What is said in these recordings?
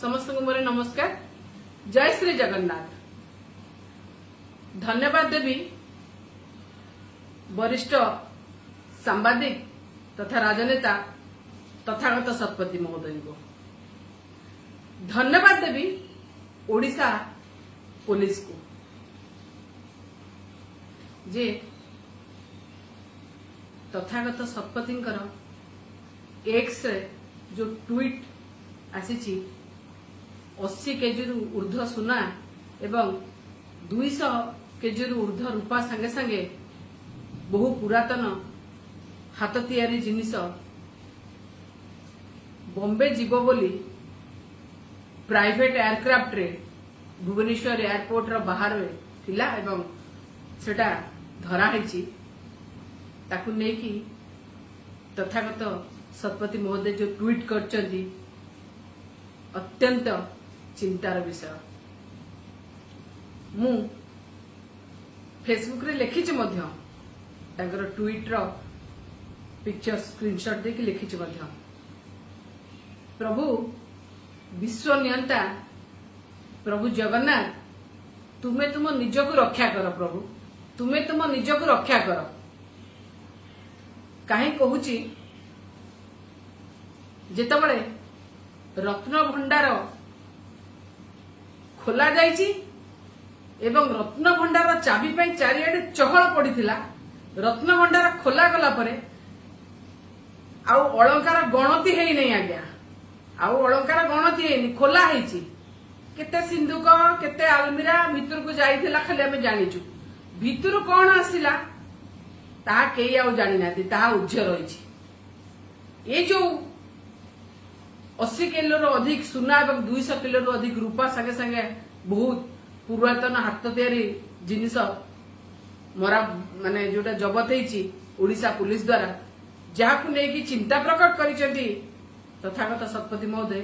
ସମସ୍ତଙ୍କୁ ମୋର ନମସ୍କାର। ଜୟ ଶ୍ରୀ ଜଗନ୍ନାଥ। ଧନ୍ୟବାଦ ଦେବି ବରିଷ୍ଠ ସାମ୍ବାଦିକ ତଥା ରାଜନେତା ତଥାଗତ ଶତପଥୀ ମହୋଦୟଙ୍କୁ। ଧନ୍ୟବାଦ ଦେବି ଓଡ଼ିଶା ପୋଲିସକୁ ଯେ ତଥାଗତ ଶତପଥୀଙ୍କର ଏକ୍ସରେ ଯୋଉ ଟ୍ୱିଟ୍ ଆସିଛି, 80 କେଜିରୁ ଉର୍ଦ୍ଧ୍ୱ ସୁନା ଏବଂ 200 କେଜିରୁ ଉର୍ଦ୍ଧ୍ୱ ରୂପା ସାଙ୍ଗେ ସାଙ୍ଗେ ବହୁ ପୁରାତନ ହାତ ତିଆରି ଜିନିଷ ବମ୍ବେ ଯିବ ବୋଲି ପ୍ରାଇଭେଟ ଏୟାରକ୍ରାଫ୍ଟରେ ଭୁବନେଶ୍ୱର ଏୟାରପୋର୍ଟର ବାହାରେ ଥିଲା ଏବଂ ସେଟା ଧରା ହେଇଛି, ତାକୁ ନେଇକି ତଥାଗତ ଶତପଥୀ ମହୋଦୟ ଯୋଉ ଟ୍ୱିଟ୍ କରିଛନ୍ତି, ଅତ୍ୟନ୍ତ ଚିନ୍ତାର ବିଷୟ। ମୁଁ ଫେସବୁକରେ ଲେଖିଛି ମଧ୍ୟ, ତାଙ୍କର ଟ୍ୱିଟ୍ର ପିକ୍ଚର ସ୍କ୍ରିନଶଟ୍ ଦେଇକି ଲେଖିଛି ମଧ୍ୟ, ପ୍ରଭୁ ବିଶ୍ୱ ନିୟନ୍ତା ପ୍ରଭୁ ଜଗନ୍ନାଥ, ତୁମେ ତୁମ ନିଜକୁ ରକ୍ଷା କର। ପ୍ରଭୁ, ତୁମେ ତୁମ ନିଜକୁ ରକ୍ଷା କର। କାହିଁ କହୁଛି, ଯେତେବେଳେ ରତ୍ନ ଭଣ୍ଡାର ଖୋଲା ଯାଇଛି ଏବଂ ରତ୍ନ ଭଣ୍ଡାର ଚାବି ପାଇଁ ଚାରିଆଡେ ଚହଳ ପଡିଥିଲା, ରତ୍ନ ଭଣ୍ଡାର ଖୋଲା ଗଲା ପରେ ଆଉ ଅଳଙ୍କାର ଗଣତି ହେଇନାହିଁ ଆଜ୍ଞା। ଆଉ ଅଳଙ୍କାର ଗଣତି ହେଇନି। ଖୋଲା ହେଇଛି, କେତେ ସିନ୍ଧୁକ, କେତେ ଆଲମିରା ଭିତରକୁ ଯାଇଥିଲା ଖାଲି ଆମେ ଜାଣିଛୁ। ଭିତରୁ କଣ ଆସିଲା, ତାହା କେହି ଆଉ ଜାଣିନାହାନ୍ତି, ତାହା ଉହ୍ୟ ରହିଛି। ଏ ଯୋଉ 80 କିଲୋରୁ ଅଧିକ ସୁନା ଏବଂ 200 କିଲୋରୁ ଅଧିକ ରୂପା ସାଙ୍ଗେ ସାଙ୍ଗେ ବହୁତ ପୁରାତନ ହାତ ତିଆରି ଜିନିଷ ମରା ମାନେ ଯୋଉଟା ଜବତ ହେଇଛି ଓଡ଼ିଶା ପୁଲିସ ଦ୍ୱାରା, ଯାହାକୁ ନେଇକି ଚିନ୍ତା ପ୍ରକଟ କରିଛନ୍ତି ତଥାଗତ ଶତପଥୀ ମହୋଦୟ,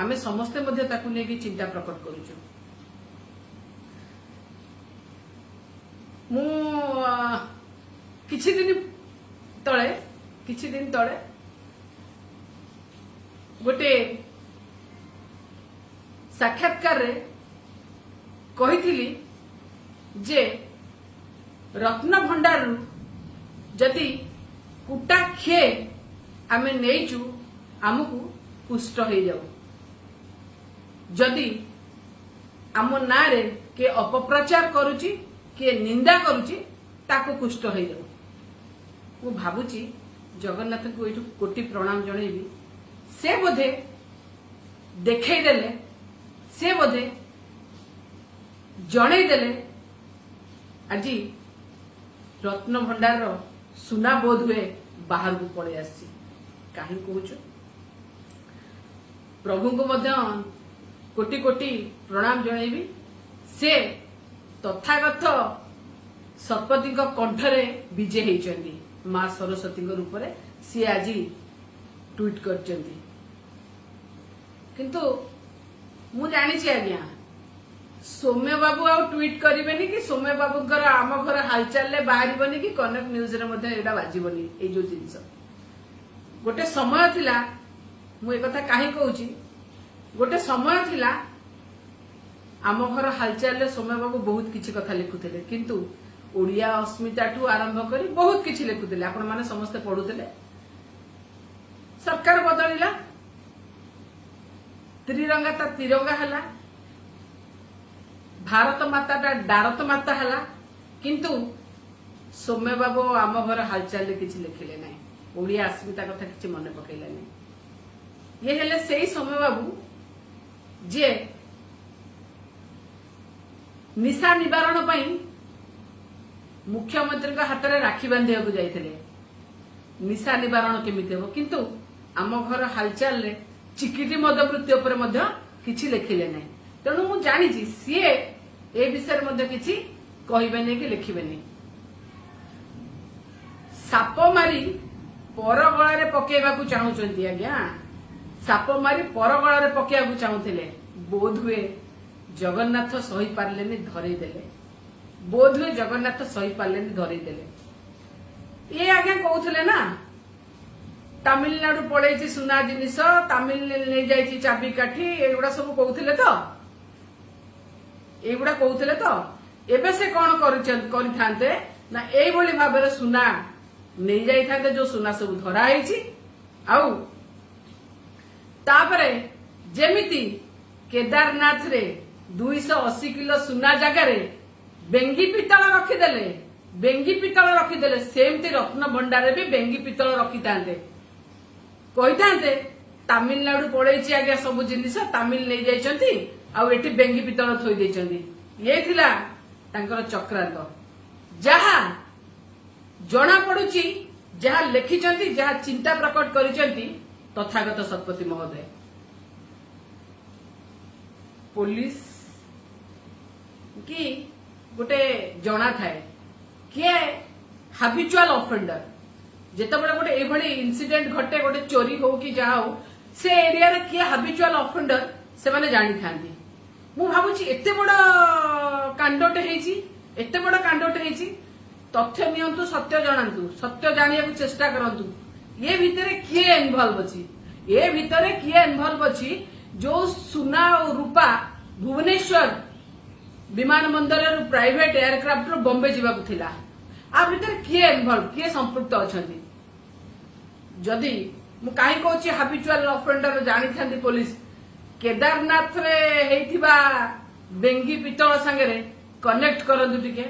ଆମେ ସମସ୍ତେ ମଧ୍ୟ ତାକୁ ନେଇକି ଚିନ୍ତା ପ୍ରକଟ କରୁଛୁ। ମୁଁ କିଛି ଦିନ ତଳେ ଗୋଟେ ସାକ୍ଷାତକାରରେ କହିଥିଲି ଯେ ରତ୍ନ ଭଣ୍ଡାରରୁ ଯଦି କୁଟା ଖିଏ ଆମେ ନେଇଛୁ, ଆମକୁ କୁଷ୍ଠ ହେଇଯାଉ। ଯଦି ଆମ ନାଁରେ କିଏ ଅପପ୍ରଚାର କରୁଛି, କିଏ ନିନ୍ଦା କରୁଛି, ତାକୁ କୁଷ୍ଠ ହେଇଯାଉ। ମୁଁ ଭାବୁଛି, ଜଗନ୍ନାଥଙ୍କୁ ଏଇଠୁ କୋଟି ପ୍ରଣାମ ଜଣେଇବି, ସେ ବୋଧେ ଦେଖେଇଦେଲେ, ସେ ବୋଧେ ଜଣେଇଦେଲେ, ଆଜି ରତ୍ନ ଭଣ୍ଡାରର ସୁନା ବୋଧ ହୁଏ ବାହାରକୁ ପଳେଇ ଆସିଛି। କାହିଁ କହୁଛୁ, ପ୍ରଭୁଙ୍କୁ ମଧ୍ୟ କୋଟି କୋଟି ପ୍ରଣାମ ଜଣେଇବି, ସେ ତଥାଗତ ଶତପଥୀଙ୍କ କଣ୍ଠରେ ବିଜେ ହେଇଛନ୍ତି ମା ସରସ୍ୱତୀଙ୍କ ରୂପରେ। ସିଏ ଆଜି ଟ୍ୱିଟ୍ କରିଛନ୍ତି। କିନ୍ତୁ ମୁଁ ଜାଣିଛି ଆଜ୍ଞା, ସୌମ୍ୟ ବାବୁ ଆଉ ଟ୍ୱିଟ୍ କରିବେନି କି ସୌମ୍ୟ ବାବୁଙ୍କର ଆମ ଘର ହାଲଚାଲରେ ବାହାରିବନି କି କନକ ନ୍ୟୁଜରେ ମଧ୍ୟ ଏଇଟା ବାଜିବନି। ଏଇ ଯୋଉ ଜିନିଷ, ଗୋଟେ ସମୟ ଥିଲା, ମୁଁ ଏକଥା କାହିଁ କହୁଛି, ଗୋଟେ ସମୟ ଥିଲା ଆମ ଘର ହାଲଚାଲରେ ସୌମ୍ୟ ବାବୁ ବହୁତ କିଛି କଥା ଲେଖୁଥିଲେ। କିନ୍ତୁ ଓଡ଼ିଆ ଅସ୍ମିତାଠୁ ଆରମ୍ଭ କରି ବହୁତ କିଛି ଲେଖୁଥିଲେ, ଆପଣମାନେ ସମସ୍ତେ ପଢୁଥିଲେ। ସରକାର ବଦଳିଲା, ତ୍ରିରଙ୍ଗା ତା ତିରଙ୍ଗା ହେଲା, ଭାରତ ମାତାଟା ଡାରତ ମାତା ହେଲା, କିନ୍ତୁ ସୌମ୍ୟ ବାବୁ ଆମ ଘର ହାଲଚାଲରେ କିଛି ଲେଖିଲେ ନାହିଁ, ଓଡ଼ିଆ ଅସ୍ମିତା କଥା କିଛି ମନେ ପକେଇଲେ ନାହିଁ। ଇଏ ହେଲେ ସେଇ ସୌମ୍ୟ ବାବୁ ଯିଏ ନିଶା ନିବାରଣ ପାଇଁ ମୁଖ୍ୟମନ୍ତ୍ରୀଙ୍କ ହାତରେ ରାକ୍ଷୀ ବାନ୍ଧିବାକୁ ଯାଇଥିଲେ, ନିଶା ନିବାରଣ କେମିତି ହେବ। କିନ୍ତୁ ଆମ ଘର ହାଲଚାଲରେ ଚିକିଟି ମଦ ମୃତ୍ୟୁ ଉପରେ ମଧ୍ୟ କିଛି ଲେଖିଲେ ନାହିଁ। ତେଣୁ ମୁଁ ଜାଣିଛି, ସିଏ ଏ ବିଷୟରେ ମଧ୍ୟ କିଛି କହିବେନି କି ଲେଖିବେନି। ସାପ ମାରି ପର ଗଳାରେ ପକେଇବାକୁ ଚାହୁଁଛନ୍ତି ଆଜ୍ଞା। ସାପ ମାରି ପର ଗଳାରେ ପକେଇବାକୁ ଚାହୁଁଥିଲେ, ବୋଧହୁଏ ଜଗନ୍ନାଥ ସହି ପାରିଲେନି, ଧରେଇ ଦେଲେ। ବୋଧହୁଏ ଜଗନ୍ନାଥ ସହି ପାରିଲେନି, ଧରେଇ ଦେଲେ। ଇଏ ଆଜ୍ଞା କହୁଥିଲେ ନା, ତାମିଲନାଡୁ ପଳେଇଛି ସୁନା ଜିନିଷ, ତାମିଲ ନେଇଯାଇଛି ଚାବି କାଠି, ଏଗୁଡା ସବୁ କହୁଥିଲେ ତ? ଏଇଗୁଡା କହୁଥିଲେ ତ? ଏବେ ସେ କଣ କରିଥାନ୍ତେ ନା, ଏଇଭଳି ଭାବରେ ସୁନା ନେଇଯାଇଥାନ୍ତେ, ଯୋଉ ସୁନା ସବୁ ଧରା ହେଇଛି। ଆଉ ତାପରେ ଯେମିତି କେଦାରନାଥରେ 280 କିଲୋ ସୁନା ଜାଗାରେ ବେଙ୍ଗି ପିତ୍ତଳ ରଖିଦେଲେ, ବେଙ୍ଗି ପିତ୍ତଳ ରଖିଦେଲେ, ସେମିତି ରତ୍ନ ଭଣ୍ଡାରରେ ବି ବେଙ୍ଗି ପିତ୍ତଳ ରଖିଥାନ୍ତେ। କହିଥାନ୍ତେ, ତାମିଲନାଡୁ ପଳେଇଛି ଆଜ୍ଞା ସବୁ ଜିନିଷ, ତାମିଲ ନେଇଯାଇଛନ୍ତି ଆଉ ଏଠି ବେଙ୍ଗି ପିତ୍ତଳ ଥୋଇ ଦେଇଛନ୍ତି। ଇଏ ଥିଲା ତାଙ୍କର ଚକ୍ରାନ୍ତ। ଯାହା ଜଣା ପଡୁଛି, ଯାହା ଲେଖିଛନ୍ତି, ଯାହା ଚିନ୍ତା ପ୍ରକଟ କରିଛନ୍ତି ତଥାଗତ ଶତପଥୀ ମହୋଦୟ, ପୋଲିସ କି ଗୋଟେ ଜଣା ଥାଏ କିଏ ହାବିଚୁଆଲ ଅଫେଣ୍ଡର। ଯେତେବେଳେ ଗୋଟେ ଏଇଭଳି ଇନସିଡେଣ୍ଟ ଘଟେ, ଗୋଟେ ଚୋରି ହଉ କି ଯାହା ହଉ, ସେ ଏରିଆରେ କିଏ ହାବିଚୁଆଲ ଅଫେଣ୍ଡର ସେମାନେ ଜାଣିଥାନ୍ତି। ମୁଁ ଭାବୁଛି ଏତେ ବଡ କାଣ୍ଡଟେ ହେଇଛି, ଏତେ ବଡ କାଣ୍ଡଟେ ହେଇଛି। ତଥ୍ୟ ନିଅନ୍ତୁ, ସତ୍ୟ ଜଣାନ୍ତୁ, ସତ୍ୟ ଜାଣିବାକୁ ଚେଷ୍ଟା କରନ୍ତୁ। ଏ ଭିତରେ କିଏ ଇନଭଲ୍ଭ ଅଛି? ଏ ଭିତରେ କିଏ ଇନଭଲ୍ଭ ଅଛି? ଯୋଉ ସୁନା ଆଉ ରୂପା ଭୁବନେଶ୍ୱର ବିମାନ ବନ୍ଦରରୁ ପ୍ରାଇଭେଟ ଏୟାରକ୍ରାଫ୍ଟରୁ ବମ୍ବେ ଯିବାକୁ ଥିଲା, ଆ ଭିତରେ କିଏ ଇନଭଲ୍ଭ, କିଏ ସମ୍ପୃକ୍ତ ଅଛନ୍ତି? ଯଦି ମୁଁ କାହିଁ କହୁଛି ହାବିଚୁଆଲ ଅଫେଣ୍ଡର ଜାଣିଥାନ୍ତି ପୋଲିସ, କେଦାରନାଥରେ ହେଇଥିବା ବେଙ୍ଗି ପିତ୍ତଳ ସାଙ୍ଗରେ କନେକ୍ଟ କରନ୍ତୁ ଟିକେ।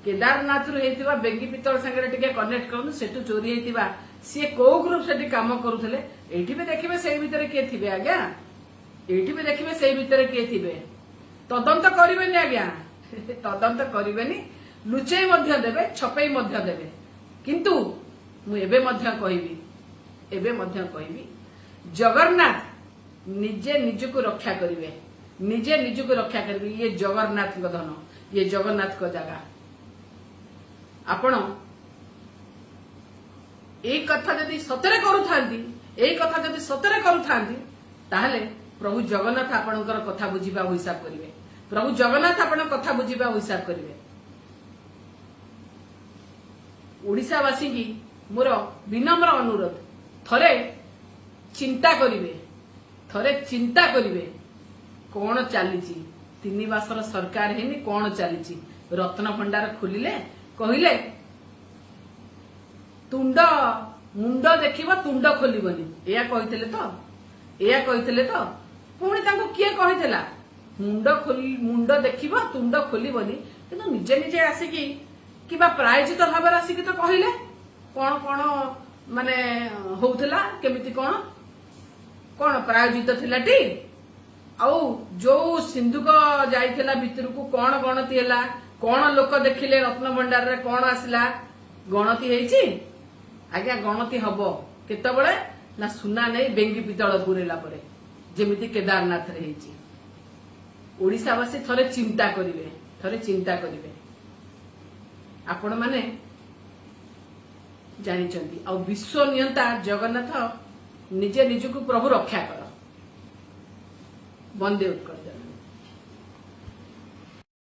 କେଦାରନାଥରୁ ହେଇଥିବା ବେଙ୍ଗି ପିତ୍ତଳ ସାଙ୍ଗରେ ଟିକେ କନେକ୍ଟ କରନ୍ତୁ। ସେଠୁ ଚୋରି ହେଇଥିବା ସିଏ କୋଉ ଗ୍ରୁପ ସେଠି କାମ କରୁଥିଲେ? ଏଇଠି ବି ଦେଖିବେ ସେଇ ଭିତରେ କିଏ ଥିବେ ଆଜ୍ଞା। ଏଇଠି ବି ଦେଖିବେ ସେଇ ଭିତରେ କିଏ ଥିବେ। ତଦନ୍ତ କରିବେନି ଆଜ୍ଞା, ତଦନ୍ତ କରିବେନି, ଲୁଚେଇ ମଧ୍ୟ ଦେବେ, ଛପେଇ ମଧ୍ୟ ଦେବେ। କିନ୍ତୁ ମୁଁ ଏବେ ମଧ୍ୟ କହିବି, ଏବେ ମଧ୍ୟ କହିବି, ଜଗନ୍ନାଥ ନିଜେ ନିଜକୁ ରକ୍ଷା କରିବେ, ନିଜେ ନିଜକୁ ରକ୍ଷା କରିବେ। ଇଏ ଜଗନ୍ନାଥଙ୍କ ଧନ, ଇଏ ଜଗନ୍ନାଥଙ୍କ ଜାଗା। ଆପଣ ଏଇ କଥା ଯଦି ସତରେ କରୁଥାନ୍ତି, ଏଇ କଥା ଯଦି ସତରେ କରୁଥାନ୍ତି, ତାହେଲେ ପ୍ରଭୁ ଜଗନ୍ନାଥ ଆପଣଙ୍କର କଥା ବୁଝିବା ଆଉ ହିସାବ କରିବେ। ପ୍ରଭୁ ଜଗନ୍ନାଥ ଆପଣଙ୍କ କଥା ବୁଝିବା ଆଉ ହିସାବ କରିବେ। ଓଡ଼ିଶାବାସୀକି ମୋର ବିନମ୍ର ଅନୁରୋଧ, ଥରେ ଚିନ୍ତା କରିବେ, ଥରେ ଚିନ୍ତା କରିବେ କଣ ଚାଲିଛି। 3 ମାସର ସରକାର ହେଇନି, କଣ ଚାଲିଛି? ରତ୍ନ ଭଣ୍ଡାର ଖୋଲିଲେ, କହିଲେ ତୁଣ୍ଡ ମୁଣ୍ଡ ଦେଖିବ ତୁଣ୍ଡ ଖୋଲିବନି, ଏଇଆ କହିଥିଲେ ତ? ଏଇଆ କହିଥିଲେ ତ? ପୁଣି ତାଙ୍କୁ କିଏ କହିଥିଲା ମୁଣ୍ଡ ଦେଖିବ ତୁଣ୍ଡ ଖୋଲିବନି? କିନ୍ତୁ ନିଜେ ନିଜେ ଆସିକି କିମ୍ବା ପ୍ରାୟୋଜିତ ଭାବରେ ଆସିକି ତ କହିଲେ କଣ କଣ ମାନେ ହଉଥିଲା, କେମିତି କଣ କଣ ପ୍ରାୟୋଜିତ ଥିଲାଟି। ଆଉ ଯୋଉ ସିନ୍ଧୁକ ଯାଇଥିଲା ଭିତରକୁ, କଣ ଗଣତି ହେଲା? କଣ ଲୋକ ଦେଖିଲେ ରତ୍ନଭଣ୍ଡାରରେ? କଣ ଆସିଲା? ଗଣତି ହେଇଛି ଆଜ୍ଞା? ଗଣତି ହବ କେତେବେଳେ ନା ସୁନା ନେଇ ବେଙ୍ଗି ପିତ୍ତଳ ପୁରେଇଲା ପରେ, ଯେମିତି କେଦାରନାଥରେ ହେଇଛି। ଓଡ଼ିଶାବାସୀ ଥରେ ଚିନ୍ତା କରିବେ, ଥରେ ଚିନ୍ତା କରିବେ। ଆପଣମାନେ ଜାଣିଛନ୍ତି। ଆଉ ବିଶ୍ୱ ନିୟନ୍ତା ଜଗନ୍ନାଥ ନିଜେ ନିଜକୁ ପ୍ରଭୁ ରକ୍ଷା କର। ବନ୍ଦେ ଉତ୍କଳ।